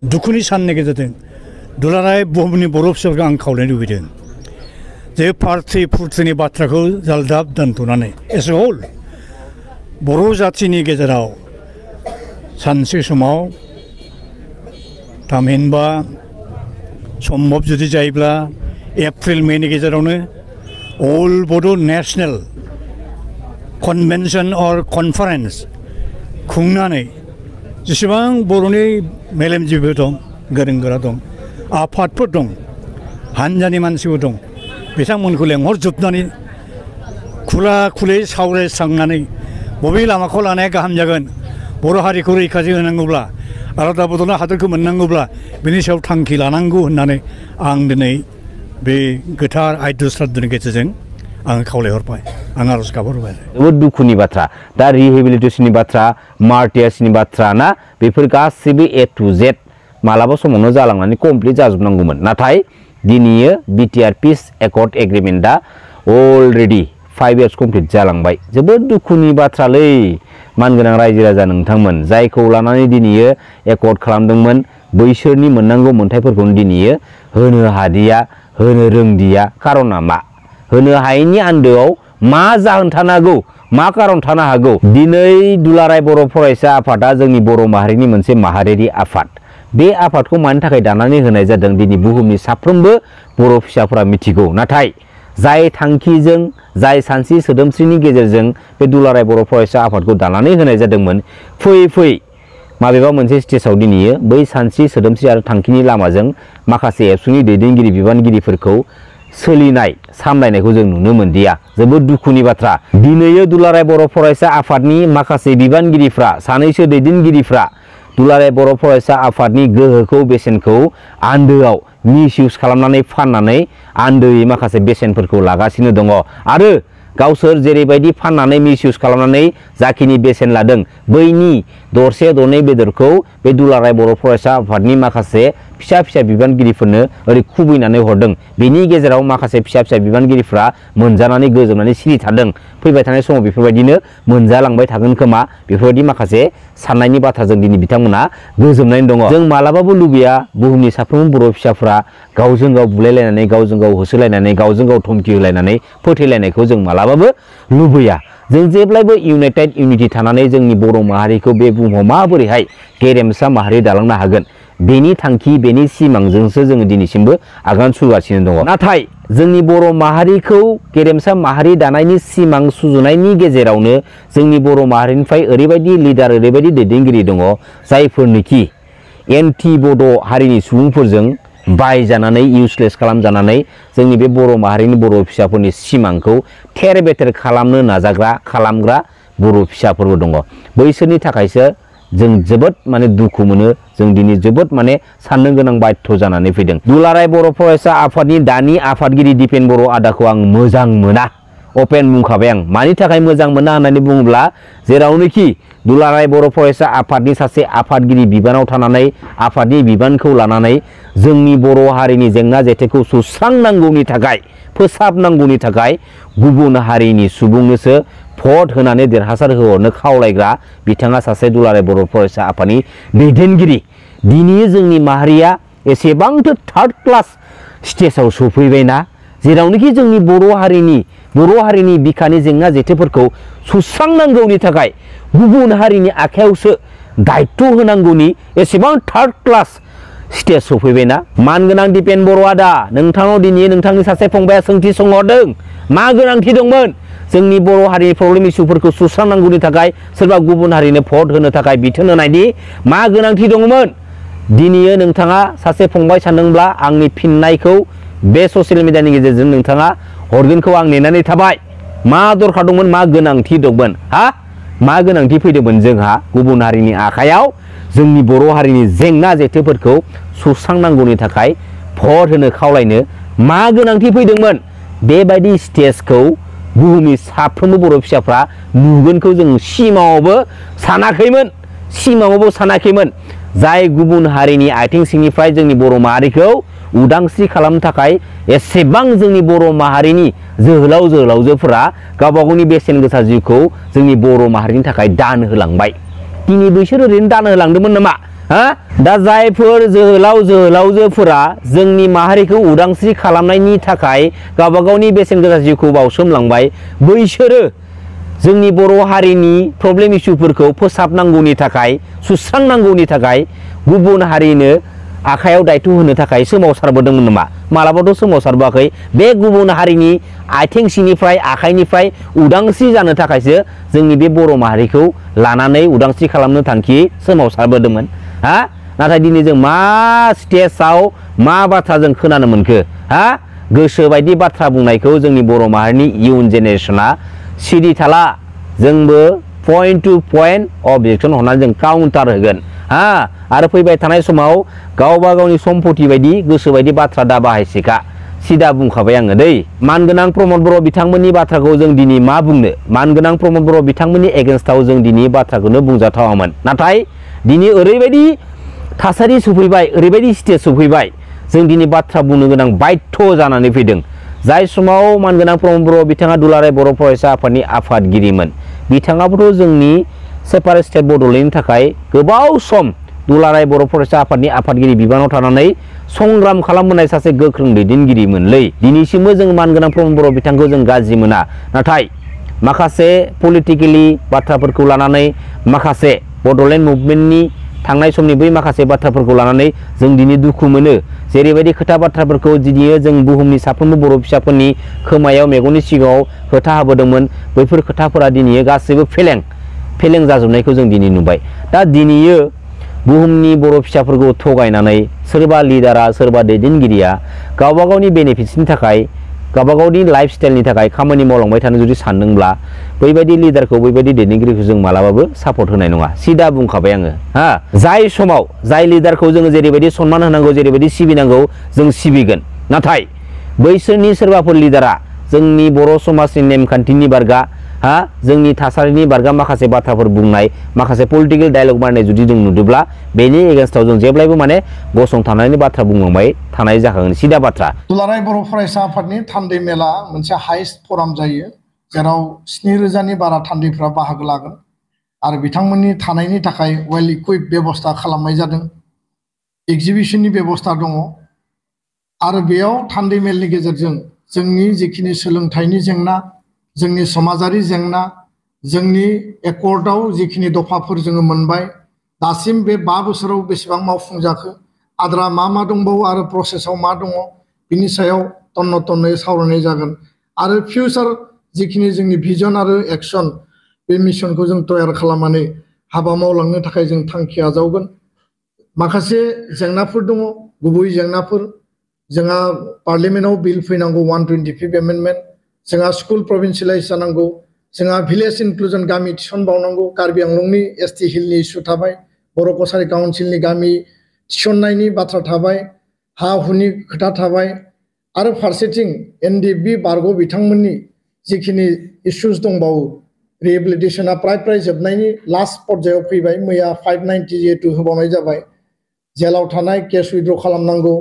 दुखुनि साननि गेजेरजों दुलाराय बुहुमनि बर' फिसाफोरखौ आं खावलायनो लुबैदों जे पार्टी फुर्तिनि बाथ्राखौ जालदाब दोनथ'नानै एस ए हल बर' जाथिनि गेजेराव सानसे समाव थामहिनबा सम्भब जुदि जायोब्ला एप्रिल मेनि गेजेरावनो अल बड' नेशनेल कन्वेन्शन अर कनफारेन्स खुंनानै जेसेबां बर'नि मेलेमजिबिफोर दं गोरों गोरा दं आफादफोर दं हानजानि मानसिफोर दं बिथांमोनखौ लेंहरजोबनानै खुला खुलि सावरायस्रांनानै बबे लामाखौ लानाया गाहाम जागोन बर' हारिखौ रैखाथि होनांगौब्ला आलादा बद'लेण्ड हादरखौ मोननांगौब्ला बिनि सायाव थांखि लानांगौ होननानै आं दिनै बे गोथार आयद श्राद्धनि गेजेरजों आं खावलायहरबाय आं आरज गाबहरबाय जोबोद दुखुनि बाथ्रा दा रिहेबिलिटेशननि बाथ्रा मार्टियासनि बाथ्रा ना बेफोर गासैबो ए टु जेड मालाबा समावनो जालांनानै कमप्लिट जाजोबनांगौमोन नाथाय दिनैयो बिटिआर पिस एकर्ड एग्रिमेन्टआ अलरेडि 5 years कमप्लिट जालांबाय जोबोद दुखुनि बाथ्रालै मानगोनां रायजो राजा नोंथांमोन जायखौ लानानै दिनैयो एकर्ड खालामदोंमोन बैसोरनि मोननांगौ मोनथायफोरखौ दिनैयो होनो हादिया होनो रोंदिया कारना मा होनो हायैनि आन्दोआव मा जाहोन थानो हागौ मा कारन थानो हागौ दिनै दुलाराय बर' फरायसा आफादा जोंनि बर' माहारिनि मोनसे माहारियारि आफाद बे आफादखौ मानि थाखाय दानानै होनाय जादों दिनै बुहुमनि साफ्रोमबो बर' फिसाफोरा मिथिगौ नाथाय जाय थांखिजों जाय सानस्रि सोदोमस्रिनि गेजेरजों बे दुलाराय बर' फरायसा आफादखौ दानानै होनाय जादोंमोन फैयै फैयै माबेबा मोनसे स्टेजाव दिनैयो बै सानस्रि सोदोमस्रि आरो थांखिनि लामाजों माखासे एबसुनि दैदेनगिरि बिबानगिरिफोरखौ सोलिनाय सामलायनायखौ जों नुनो मोनदिया जोबोद दुखुनि बाथ्रा दिनैयो दुलाराय बर' फरायसा आफादनि माखासे बिबानगिरिफ्रा सानैसो दैदेनगिरिफ्रा दुलाराय बर' फरायसा आफादनि गोहोखौ बेसेनखौ आन्दोआव मिसइउज खालामनानै फाननानै आन्दोयै माखासे बेसेनफोरखौ लागासिनो दङ आरो गावसोर जेरैबायदि फाननानै मिसइउज खालामनानै जाखिनि बेसेन लादों बैनि दरसे दरनै बेदरखौ बे दुलाराय बर' फरायसा आफादनि माखासे फिसा फिसा बिबानगिरिफोरनो ओरै खुबैनानै हरदों बेनि गेजेराव माखासे फिसा फिसा बिबानगिरिफ्रा मोनजानानै गोजोमनानै सिरि थादों फैबाय थानाय समाव बेफोरबायदिनो मोनजालांबाय थागोन खोमा बेफोरबायदि माखासे साननायनि बाथ्राजों दिनै बिथांमोना गोजोमनानै दङ जों मालाबाबो लुबैया बुहुमनि साफ्रोमबो बर' फिसाफ्रा गावजों गाव बुलायलायनानै गावजों गाव होसोलायनानै गावजों गाव धमकि होलायनानै फोथैलायनायखौ जों मालाबाबो लुबैया जों जेब्लायबो इउनाइटेड इउनिटि थानानै जोंनि बर' माहारिखौ बे बुहुमाव माबोरैहाय गेरेमसा माहारि दालांनो हागोन बेनि थांखि बेनि सिमांजोंसो जोङो दिनैसिमबो आगान सुरगासिनो दङ नाथाय जोंनि बर' माहारिखौ गेरेमसा माहारि दानायनि सिमां सुजुनायनि गेजेरावनो जोंनि बर' माहारिनिफ्राय ओरैबायदि लिडार ओरैबायदि दैदेनगिरि दङ जायफोरनोखि एन्टि बड' हारिनि सुबुंफोरजों बायजानानै इउसलेस खालामजानानै जोंनि बे बर' माहारिनि बर' फिसाफोरनि सिमांखौ थेर बेथेर खालामनो नाजाग्रा खालामग्रा बर' फिसाफोरबो दङ बैसोरनि थाखायसो जों जोबोद माने दुखु मोनो जों दिनै जोबोद माने साननो गोनां बाध्य जानानै फैदों दुलाराय बर' फरायसा आफादनि दानि आफादगिरि दिपेन बर' आदाखौ आं मोजां मोना अपेन बुंखाबाय आं मानि थाखाय मोजां मोना होननानै बुङोब्ला जेरावनोखि दुलाराय बर' फरायसा आफादनि सासे आफादगिरि बिबानाव थानानै आफादनि बिबानखौ लानानै जोंनि बर' हारिनि जेंना जेथोखौ सुस्रांनांगौनि थाखाय फोसाबनांगौनि थाखाय गुबुन हारिनि सुबुंनोसो भट होनानै देरहासार होहरनो खावलायग्रा बिथाङा सासे दुलाराय बर' फरायसा आफादनि दैदेनगिरि दिनै जोंनि माहारिया एसेबांथो थार्ड क्लास स्टेजाव सफैबायना जेरावनोखि जोंनि बर' हारिनि बिखानि जेंना जेथोफोरखौ सुस्रांनांगौनि थाखाय गुबुन हारिनि आखायावसो दायित्व होनांगौनि एसेबां थार्ड क्लास स्टेज सफैबायना मानगोनां दिपेन बर' आदा नोंथांनाव दिनै नोंथांनि सासे फंबाया सोंथि सोंहरदों मा गोनांथि दंमोन जोंनि बर' हारिनि प्रब्लेम इसुफोरखौ सुस्रांनांगौनि थाखाय सोरबा गुबुन हारिनो भट होनो थाखाय बिथोन होनायनि मा गोनांथि दंमोन दिनै नोंथाङा सासे फंबाय सानदोंब्ला आंनि फिननायखौ बे ससियेल मिडियानि गेजेरजों नोंथाङा हरगोनखौ आं नेनानै थाबाय मा दरखार दंमोन मा गोनांथि दंमोन मा गोनांथि फैदोंमोन जोंहा गुबुन हारिनि आखायाव जोंनि बर' हारिनि जेंना जेथोफोरखौ सुस्रांनांगौनि थाखाय भट होनो खावलायनो मा गोनांथि फैदोंमोन बेबायदि स्टेजखौ बुहुमनि साफ्रोमबो बर' फिसाफ्रा नुगोनखौ जों सिमाङावबो सानाखैमोन जाय गुबुन हारिनि आथिं सिंनिफ्राय जोंनि बर' माहारिखौ उदांस्रि खालामनो थाखाय एसेबां जोंनि बर' माहारिनि जोहोलाव जोहोलावजोफोरा गावबा गावनि बेसेन गोसा जिउखौ जोंनि बर' माहारिनि थाखाय दान होलांबाय दिनै बैसोर ओरैनो दान होलांदोंमोन नामा हा दा जायफोर जोहोलाव जोहोलावजोफोरा जोंनि माहारिखौ उदांस्रि खालामनायनि थाखाय गावबा गावनि बेसेन गोसा जिउखौ बावसोमलांबाय बैसोरो जोंनि बर' हारिनि प्रब्लेम इस्युफोरखौ फोसाबनांगौनि थाखाय सुस्रांनांगौनि थाखाय गुबुन हारिनो आखायाव दायथ' होनो थाखाय सोमावसारबोदोंमोन नामा? मालाबाथ' सोमावसारबोआखै। बे गुबुन हारिनि आथिं सिंनिफ्राय आखाइनिफ्राय उदांस्रि जानो थाखायसो जोंनि बे बर' माहारिखौ लानानै उदांस्रि खालामनो थांखि सोमावसारबोदोंमोन। हा नाथाय दिनै जों मा स्टेजाव मा बाथ्रा जों खोनानो मोनखो? हा गोसो बायदि बाथ्रा बुंनायखौ जोंनि बर' माहारिनि इयुन जेनेरेशना सिरि थाला। जोंबो पॉइंट टू पॉइंट ऑब्जेक्शन हरनानै जों काउंटार होगोन। हा आरो फैबाय थानाय समाव गावबा गावनि सम्पति बायदि गोसो बायदि बाथ्रा दा बाहायसिखा सिदा बुंखाबाय आङो दै। मानगोनां प्रमद बर' बिथांमोननि बाथ्राखौ जों दिनै मा बुंनो? मानगोनां प्रमद बर' बिथांमोननि एगेन्स्टआव जों दिनै बाथ्राखौनो बुंजाथावामोन। नाथाय दिनै ओरैबायदि थासारि सफैबाय, ओरैबायदि स्टेज सफैबाय, जों दिनै बाथ्रा बुंनो गोनां बाध्य जानानै फैदों। जाय समाव मानगोनां प्रमद बर' बिथाङा दुलाराय बर' फरायसा आफादनि आफादगिरिमोन, बिथाङाबोथ' जोंनि सेपारेट स्टेट बड'लेण्डनि थाखाय गोबाव सम दुलाराय बर' फरायसा आफादनि आफादगिरि बिबानाव थानानै संग्राम खालामबोनाय सासे गोख्रों दैदेनगिरिमोनलै। दिनैसिमबो जों मानगोनां प्रमद बर' बिथांखौ जों गाज्रि मोना। नाथाय माखासे पलिटिकेलि बाथ्राफोरखौ लानानै, माखासे बड'लेण्ड मुभमेन्टनि थांनाय समनि बै माखासे बाथ्राफोरखौ लानानै जों दिनै दुखु मोनो। जेरैबायदि खोथा बाथ्राफोरखौ दिनै जों बुहुमनि साफ्रोमबो बर' फिसाफोरनि खोमायाव मेगननि सिगाङाव खोथा होबोदोंमोन, बैफोर खोथाफोरा दिनै गासैबो फेलें जाजोबनायखौ जों दिनै नुबाय। दा दिनै बुहुमनि बर' फिसाफोरखौ थगायनानै सोरबा लिडारा, सोरबा दैदेनगिरिया गावबा गावनि बेनिफिट्सनि थाखाय, गावबा गावनि लाइफ स्टाइलनि थाखाय खामानि मावलांबाय थानो जुदि सानदोंब्ला बैबायदि लिडारखौ, बैबायदि दैदेनगिरिखौ जों मालाबाबो सापर्ट होनाय नङा। सिदा बुंखाबाय आङो। हा जाय समाव जाय लिडारखौ जोङो जेरैबायदि सनमान होनांगौ, जेरैबायदि सिबिनांगौ जों सिबिगोन। नाथाय बैसोरनि सोरबाफोर लिडारा जोंनि बर' समाजनि नेमखान्थिनि बारगा, हा जोंनि थासारिनि बारगा माखासे बाथ्राफोर बुंनाय, माखासे पलिटिकेल डायलग मारनाय जुदि जों नुदोंब्ला बेनि एगेन्स्टआव जों जेब्लायबो गसंथानायनि बाथ्रा बुंलांबाय थानाय जाखागोन। सिदा बाथ्रा। दुलाराय बर' फरायसा आफादनि थान्दै मेला मोनसे हाइस्ट फराम जायो, जेराव 7,000नि बारा थान्दैफ्रा बाहागो लागोन आरो बिथांमोननि थानायनि थाखाय वेल इकुइप बेबस्था खालामनाय जादों। एग्जिबिशननि बेबस्था दङ आरो बेयाव थान्दै मेलनि गेजेरजों जोंनि जिखिनि सोलोंथाइनि जेंना, जोंनि समाजारि जेंना, जोंनि एकर्डआव जिखिनि दफाफोर जोङो मोनबाय, दासिम बे 5 बोसोराव बेसेबां मावफुंजाखो, आद्रा मा दंबावो आरो प्रसेसआव मा दङ, बिनि सायाव तन्न'तन्न'यै सावरायनाय जागोन। आरो फिउचार जिखिनि जोंनि भिजन आरो एक्सन, बे मिशनखौ जों तयार खालामनानै हाबा मावलांनो थाखाय जों थांखि आजावगोन। माखासे जेंनाफोर दङ, गुबै जेंनाफोर। जोंहा पार्लियामेन्टआव बिल फैनांगौ 125 एमेन्डमेन्ट, जोंहा स्कुल प्रभिन्सियेलाइज जानांगौ, जोंहा भिलेज इनक्लुजन गामि थिसनबावनांगौ, कार्बि आंलंनि ST हिलनि इस्यु थाबाय, बर' कसारि काउन्सिलनि गामि थिसननायनि बाथ्रा थाबाय, हा हुनि खोथा थाबाय आरो फारसेथिं NDB बारग' बिथांमोननि जिखिनि इस्युज दंबावो, रिहेबिलिटेसना प्राय जोबनायनि लास्ट पर्यायाव फैबाय। मैया 590 जिहेतु होबावनाय जाबाय। जेलाव थानाय केस उइथड्र खालामनांगौ,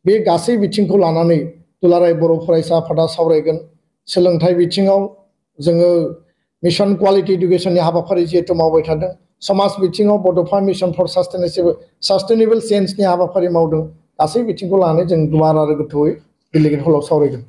बे गासै बिथिंखौ लानानै दुलाराय बर' फरायसा आफादा सावरायगोन। सोलोंथाइ बिथिङाव जोङो मिशन क्वालिटी इडुकेसननि हाबाफारि जिहेतु मावबाय थादों, समाज बिथिङाव बड'फा मिशन फर सास्टेनेबल चेन्जनि हाबाफारि मावदों। गासै बिथिंखौ लानानै जों गुवार आरो गोथौयै डेलिगेट हलाव सावरायगोन।